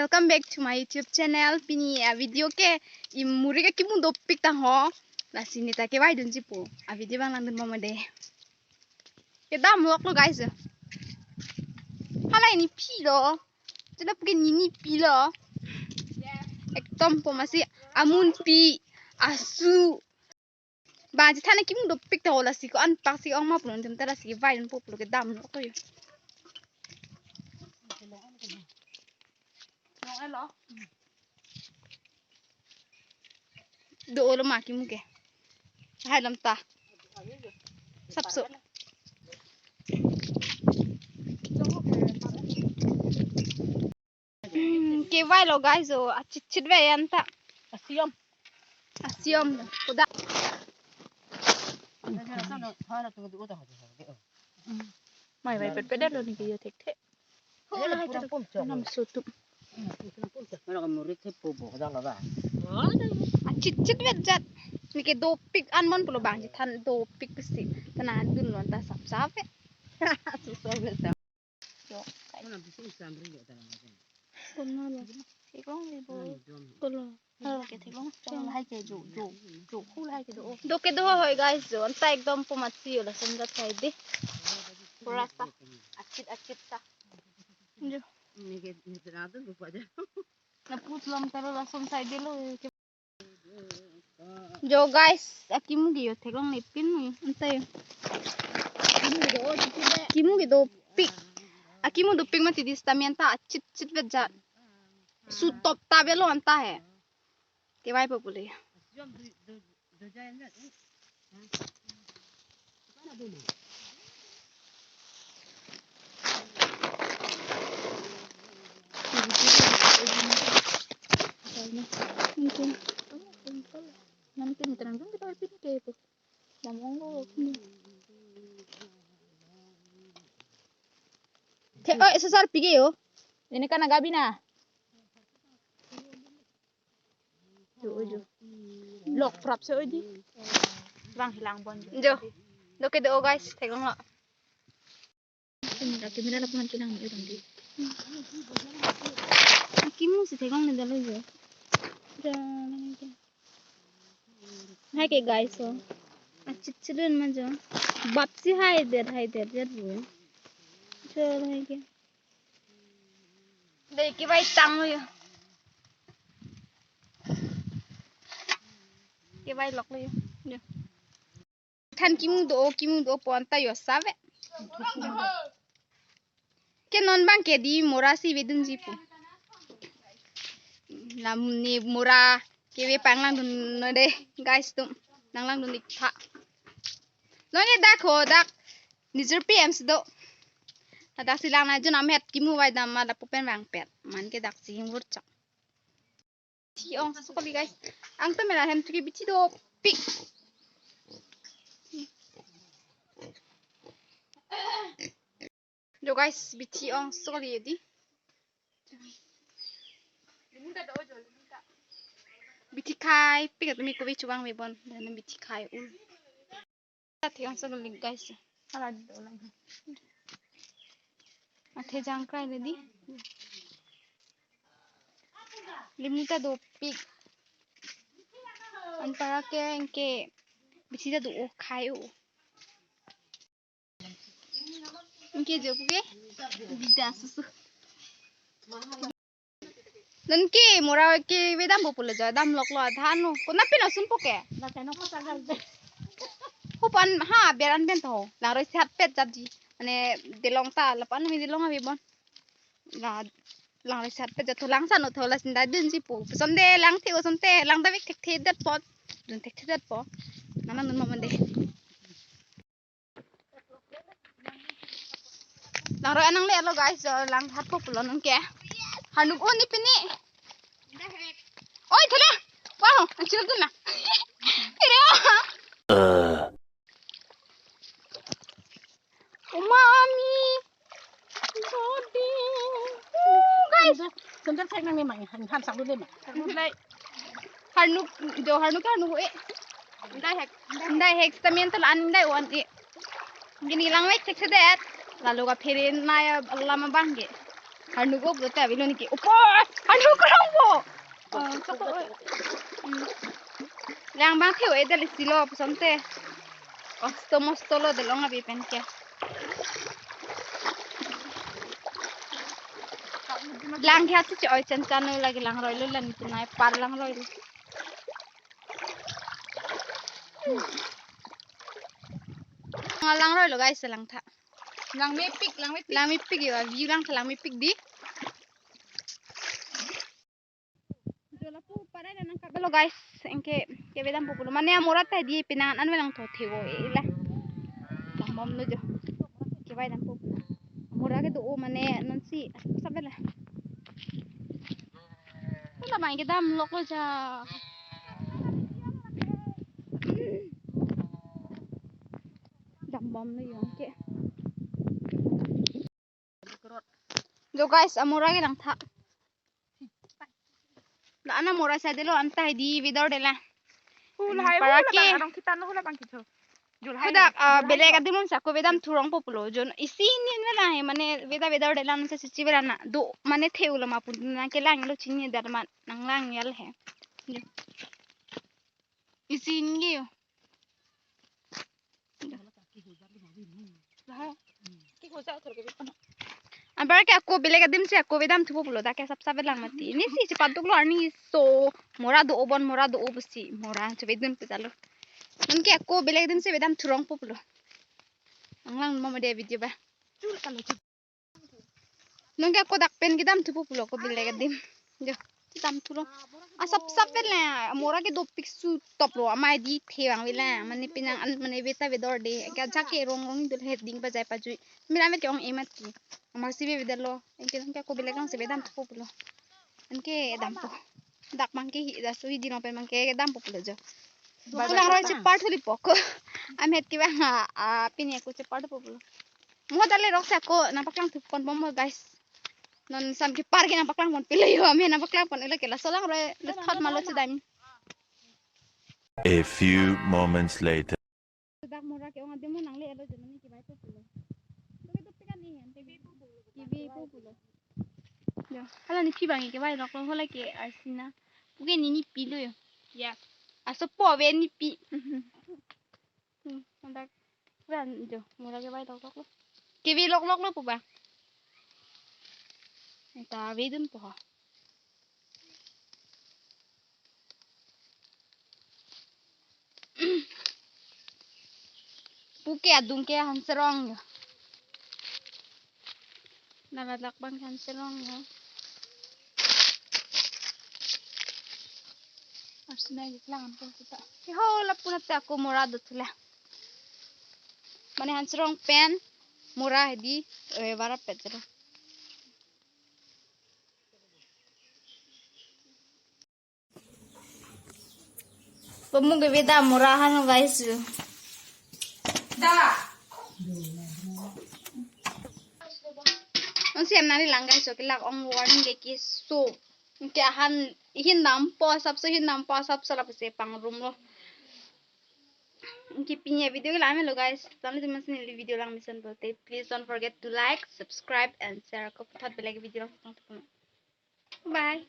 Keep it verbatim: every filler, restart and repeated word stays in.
Welcome back to my YouTube channel. Pini a video ke imuri ke kimu dopik tang ho. Lasi neta kevaidunji pu. A video abang langdun mama de. Kedam loklo guys. Hala ini pi lo. Chetap ke nini pi lo. Ekdom po masi amun pi asu. Ba ji thane kimu dopik ta ho lasi ko anpak si ong ma pulo tem ta lasi vaidun po pulo kedam loklo yo. Do-olo ma kimu ke. Hai lam ta. Sapso. Hmm, kevailo guys, o achitchit ve anta. Asiom. Asiom. Koda. Mai vai pet pet lo ni ke yo thek thek. Ho la hai ta. Nam sutup. Mana kamu rit thepo bo kadang laba. Achitchit ve jat. Ni ke dopik anmon pulo bang ji than dopik si. Tana dun lon ta sapsap ve. Susah ve ta. Jo. Mana bisi samri jo ta. Kona lo. Theklong le bo. Kolo. Halo ke theklong. Chong hai ke jo jo jo khu hai ke do. Do ke do hoi guys jo. Anta ekdom po mati yo lason jat sai de. Pura ta. Achit achit ta. Jo. Ini ke ini teradu lupa aja. Na put lom taro lason sai de lo. Jo guys, akimu ke yo theklong le pin ni. Anta yo. Kimu ke dopik. Akimu dopik mati di stamina ta achitchit ve jat. Sutop ta ve lo anta he. Kevai po pule. The, oi, sosar pige yo. Ini kan agak bina. Jo, jo. Lok prap se oi di. Bang hilang bon jo. Jo. Lo ke do guys, theklong lo. Ini lagi mina lapungan kinang ni orang di. Akimu si theklong ni dalo jo. Jalan ke. Hai ke guys, so. Achitchit dun ma jo. Bap si hai der, hai der, der bu. Jalan ke. Dei kevai tang lo yo. Kevai lok lo yo. Yo. Than kimu do, kimu do po anta yo save. Ke non bang ke di mora si vedunji pu. Lam ni mora keve pang langdun no de guys tum. Nang langdun ik tha. Lo ne dak ho dak. Nijor P M si do. Ladak si lang na jun amet kimu vai dam ma lapu pen vang pet. Man ke dak si hing vur chak. Bithi ong so kali guys. Ang ta mera hem tuki bithi dopik. Jo guys, bithi ong so kali di. Bithi khai pik atumi kovi chubang me bon. Dan bithi khai ul. Athe ong so kali guys. Hala do lang. Athe jangkrai le di. Limu ta dopik. Anpara ke anke bithi ta do khai o. Anke jo ke. Bida susu. Non ke mora ke vedam bo pule jo dam lok lo adhan no. Kona pin asun po ke. Hupan ha beran pen to. Langroi sat pet jat ji. Mane delong ta lapan mi delong abi bon. La langroi sat pet jat to langsan no to la sinda dun ji po. Sonde lang the sonte lang da vek thek the det po. Dun thek the det po. Nana nun mo mande. Langroi anang le lo guys, jo lang hat po pulo non ke. Harnuk un ni pini. Oi, thela. Wow, ang chilo dun na. Ire. Umami. Jodi. Guys. Sandal thek nang ni mai, han han sak dun le ma. Harnuk lai. Harnuk, jo harnuk harnuk e. Indai hek, indai hek stamen to an indai on e. Gini lang vek thek sedet. Lalu ka pherin na ya lama bang ke. Arnuk ok lote avelo niki. Opo! Arnuk rong po! Oh, soko, oi. Hmm. Lang bang theo edel silo, pusonte. Kosto mosto lo delong abi penke. Lang kya si oi chan chan lo lagi langroilo lan punai par langroilo. Langroilo guys, langtha. Langmepik, langmepik. Langmepik yo, view langtha langmepik di. Jo lapu parai nangkaplo guys, anke kevedampo pulo. Mane amora ta di pinangan an velang tho thevo ila. Dambomlo jo. Kevedampo pulo. Amora kedo-o mane nonsi sapvela. Hala bang kedam loklo ja. Dambomlo yo anke. Jo guys, amora kelangtha. La ana amora sa delo anta di vidor dela. Hula hai para hula ke bang arong kita no hula bang kitho. Jul hai. Kodak, ah, belek adim sa ko vedam thurongpo pulo. Jon isi ni na na he mane veda veda ordelan sa chichi vela na. Do mane theu lo ma pun na kelanglo chini dar man nanglang yal he. Isi ni yo. Anpar ke ako belek adim si ako vedam thupo pulo, dak ke sapsap velang mati. Nisi chepaduklo arni so mora do-o bon mora do-o pusi mora chevedun pejalo. Anke ako belek adim si vedam thurongpo pulo. Nanglang mo mo de video ba. Anke ako dak pen kedam thupo pulo ako belek adim. Jo, kedam thurong. Asapsap pen le mora ke dopik su toplo amai di thevang vela mane pinang an mane veta vedor de. Ke ajak ke rong rong dul het ding pajai pajui. Mira met ke ong emat ki. Amar si ve vedalo. Anke anke ako belek lang si vedam thupo pulo. Anke dampo. Dak bang ke hi da su hi di long pen bang ke dampo pulo jo. Bajar lang roi si part huli poko. Amet ke bang a pini ako si part thupo pulo. Mo dale rok si ako nangpaklang thup kon bom guys. Non sam ke par ke nangpaklang pon pilo yo, amen nangpaklang pon ilo ke laso lang roi le thot malo chedam. A few moments later. Dak mora ke ong adim nangle elo jemani ke bai to pulo. To ke to pikan ni han. Ke bi po pulo. Yo, hala ni pi bang ke bai rok lo hala ke arsina. Puke ni ni pilo yo. Ya. Aso po ve ni pi. Hmm, dak ran jo, mora ke bai lok lok lo. Ke bi lok lok lo pu ba. Ta bi dun po ha. Puke adung ke hanserong yo. Nala dak bang hanserong yo. Arsina iklang ampun kita. Ho lapu nat ako mora do thula. Mane hanserong pen mora di eh, vara pet jero. Pemung ke beda mora han guys. Da. Ang siam nari lang guys, so kelak ong warning ke kiso. Ke han hin nampo asap so hin nampo asap so lapu si pangrum lo. Ke pini video ke la-an lo guys. Tangli teman sini video lang mesen pulote. Please don't forget to like, subscribe and share. Ako puthot belek video lang. Bye.